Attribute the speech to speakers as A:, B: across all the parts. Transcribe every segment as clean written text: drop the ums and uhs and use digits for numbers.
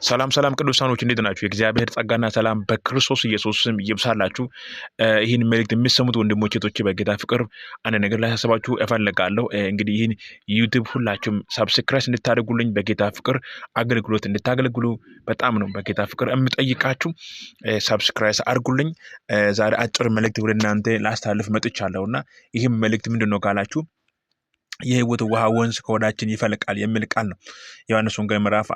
A: ሰላም ሰላም ቅዱሳኖች እንዴት ናችሁ? የእግዚአብሔር ጸጋና ሰላም በክርስቶስ ኢየሱስ ስም ይብዛላችሁ። ይህን መልእክት የሚሰሙት ወንድሞቼ እህቶቼ፣ በጌታ ፍቅር አንድ ነገር ላሳስባችሁ እፈልጋለሁ። እንግዲህ ይህን YouTube ሁላችሁም subscribe እንድታደርጉልኝ፣ በጌታ ፍቅር አገልግሎት እንድታገለግሉ በጣም ነው በጌታ ፍቅር የምጠይቃችሁ። Subscribe አድርጉልኝ። ዛሬ አጭር መልእክት ወደ እናንተ ላስተላልፍ መጥቻለሁ እና ይህም መልእክት ምንድን ነው ካላችሁ የህይወት ውሃ ወንዝ ከሆዳችን ይፈልቃል የሚል ቃል ነው። ዮሐንስ ወንጌል ምዕራፍ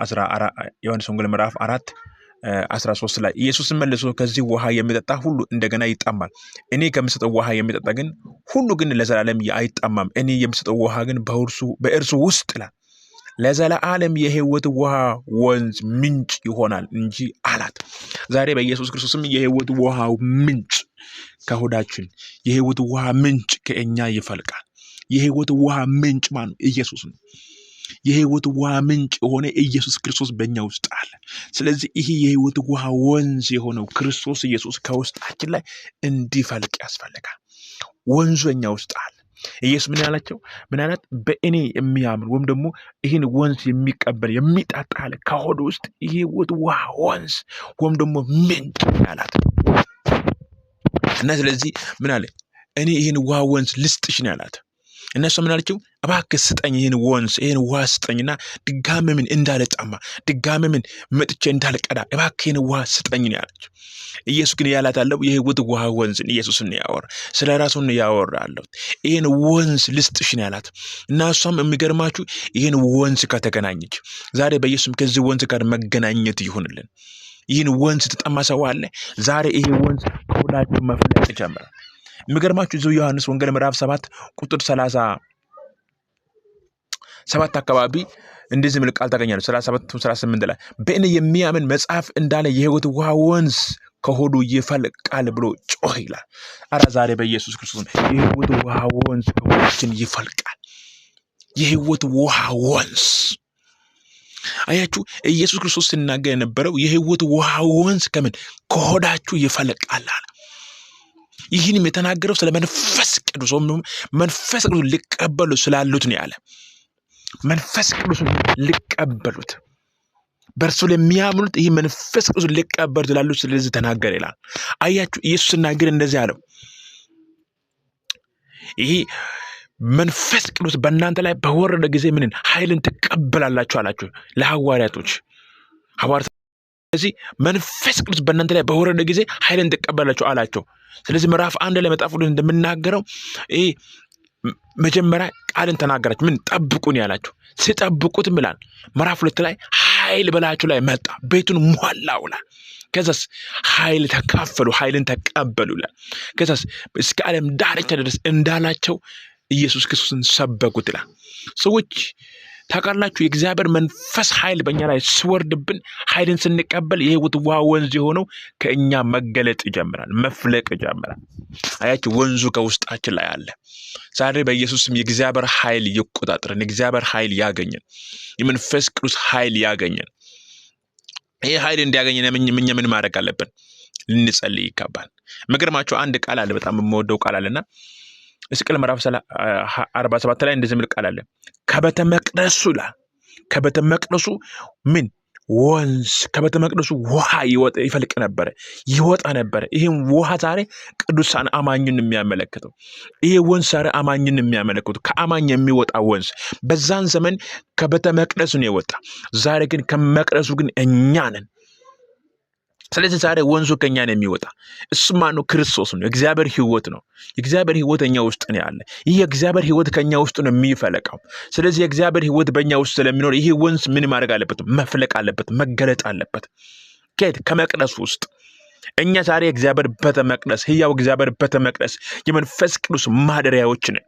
A: 4:13 ላይ ኢየሱስን መልሶ ከዚህ ውሃ የሚጠጣ ሁሉ እንደገና ይጠማል። እኔ ከምሰጠው ውሃ የሚጠጣ ግን ሁሉ ግን ለዘላለም አይጠማም። እኔ የምሰጠው ውሃ ግን በእርሱ ውስጥ ይላል ለዘላለም የህይወት ውሃ ወንዝ ምንጭ ይሆናል እንጂ አላት። ዛሬ በኢየሱስ ክርስቶስም የህይወት ውሃ ምንጭ ከሆዳችን፣ የህይወት ውሃ ምንጭ ከእኛ ይፈልቃል። የህይወት ውሃ ምንጭ ማን ነው? ኢየሱስ ነው። የህይወት ውሃ ምንጭ የሆነ ኢየሱስ ክርስቶስ በእኛ ውስጥ አለ። ስለዚህ ይህ የህይወት ውሃ ወንዝ የሆነው ክርስቶስ ኢየሱስ ከውስጣችን ላይ እንዲፈልቅ ያስፈልጋል። ወንዙ እኛ ውስጥ አለ። ኢየሱስ ምን ያላቸው? ምን አላት? በእኔ የሚያምን ወይም ደግሞ ይህን ወንዝ የሚቀበል የሚጠጣ አለ ከሆዱ ውስጥ የህይወት ውሃ ወንዝ ወይም ደግሞ ምንጭ ያላት እና ስለዚህ ምን አለ? እኔ ይህን ውሃ ወንዝ ልስጥሽ ነው ያላት። እነሱ ምን አለችው? እባክህ ስጠኝ ይህን ወንዝ፣ ይህን ውሃ ስጠኝና ድጋሜ ምን እንዳልጠማ፣ ድጋሜ ምን መጥቼ እንዳልቀዳ እባክህ ይህን ውሃ ስጠኝ ነው ያለችው። ኢየሱስ ግን ያላት አለው የህይወት ውሃ ወንዝን ኢየሱስን ያወራ ስለ ራሱን ያወራ አለው። ይህን ወንዝ ልስጥሽ ነው ያላት እና እሷም የሚገርማችሁ ይህን ወንዝ ከተገናኘች ዛሬ በኢየሱስም ከዚህ ወንዝ ጋር መገናኘት ይሁንልን። ይህን ወንዝ ተጠማ ሰው አለ። ዛሬ ይሄ ወንዝ ከሆዳችሁ መፍለቅ ይጀምራል። የሚገርማችሁ እዚሁ ዮሐንስ ወንጌል ምዕራፍ 7 ቁጥር 37 አካባቢ እንደዚህ የሚል ቃል ታገኛለህ። 37 38 ላይ በእኔ የሚያምን መጽሐፍ እንዳለ የህይወት ውሃ ወንዝ ከሆዱ ይፈልቃል ብሎ ጮህ ይላል። አረ ዛሬ በኢየሱስ ክርስቶስ የህይወት ውሃ ወንዝ ከሆዳችን ይፈልቃል። የህይወት ውሃ ወንዝ አያችሁ፣ ኢየሱስ ክርስቶስ ሲናገር የነበረው የህይወት ውሃ ወንዝ ከምን ከሆዳችሁ ይፈልቃል አለ። ይህንም የተናገረው ስለ መንፈስ ቅዱስ፣ መንፈስ ቅዱስ ሊቀበሉ ስላሉት ነው ያለ። መንፈስ ቅዱስ ሊቀበሉት በእርሱ ለሚያምኑት ይህ መንፈስ ቅዱስ ሊቀበሉት ስላሉት ስለዚህ ተናገረ ይላል። አያችሁ፣ ኢየሱስ ሲናገር እንደዚህ አለው። ይህ መንፈስ ቅዱስ በእናንተ ላይ በወረደ ጊዜ ምንን ኃይልን ትቀበላላችሁ አላችሁ ለሐዋርያቶች ሐዋርያት። ስለዚህ መንፈስ ቅዱስ በእናንተ ላይ በወረደ ጊዜ ኃይልን ትቀበላችሁ አላቸው። ስለዚህ ምዕራፍ 1 ላይ መጽሐፍ ቅዱስ እንደምናገረው ይህ መጀመሪያ ቃልን ተናገራችሁ፣ ምን ጠብቁን ያላችሁ ሲጠብቁት ይላል። ምዕራፍ 2 ላይ ኃይል በላያችሁ ላይ መጣ፣ ቤቱን ሞላው ይላል። ከዛስ ኃይል ተካፈሉ፣ ኃይልን ተቀበሉ ይላል። ከዛስ እስከ ዓለም ዳርቻ ድረስ እንዳላቸው ኢየሱስ ክርስቶስን ሰበኩት ይላል። ሰዎች ታውቃላችሁ፣ የእግዚአብሔር መንፈስ ኃይል በእኛ ላይ ሲወርድብን ኃይልን ስንቀበል የህይወት ውሃ ወንዝ የሆነው ከእኛ መገለጥ ይጀምራል፣ መፍለቅ ይጀምራል። አያችሁ፣ ወንዙ ከውስጣችን ላይ አለ። ዛሬ በኢየሱስም የእግዚአብሔር ኃይል ይቆጣጥረን፣ የእግዚአብሔር ኃይል ያገኘን፣ የመንፈስ ቅዱስ ኃይል ያገኘን። ይህ ኃይል እንዲያገኘን እኛ ምን ማድረግ አለብን? ልንጸልይ ይገባል። የሚገርማችሁ አንድ ቃል አለ፣ በጣም የምወደው ቃል አለና ሕዝቅኤል ምዕራፍ 47 ላይ እንደዚህ የሚል ቃል አለ። ከቤተ መቅደሱ ይላል፣ ከቤተ መቅደሱ ምን ወንዝ፣ ከቤተ መቅደሱ ውሃ ይፈልቅ ነበረ፣ ይወጣ ነበረ። ይህም ውሃ ዛሬ ቅዱሳን አማኝን የሚያመለክተው፣ ይሄ ወንዝ ዛሬ አማኝን የሚያመለክተው ከአማኝ የሚወጣ ወንዝ በዛን ዘመን ከቤተ መቅደሱ ነው የወጣ። ዛሬ ግን ከመቅደሱ ግን እኛ ነን። ስለዚህ ዛሬ ወንዙ ከኛ ነው የሚወጣ። እሱ ማነው? ክርስቶስ ነው። የእግዚአብሔር ህይወት ነው። የእግዚአብሔር ህይወት እኛ ውስጥ ነው ያለ። ይህ የእግዚአብሔር ህይወት ከኛ ውስጥ ነው የሚፈለቀው። ስለዚህ የእግዚአብሔር ህይወት በእኛ ውስጥ ስለሚኖር ይህ ወንዝ ምን ማድረግ አለበት? መፍለቅ አለበት፣ መገለጥ አለበት። ከየት? ከመቅደስ ውስጥ። እኛ ዛሬ የእግዚአብሔር ቤተ መቅደስ፣ ህያው እግዚአብሔር ቤተ መቅደስ፣ የመንፈስ ቅዱስ ማደሪያዎች ነን።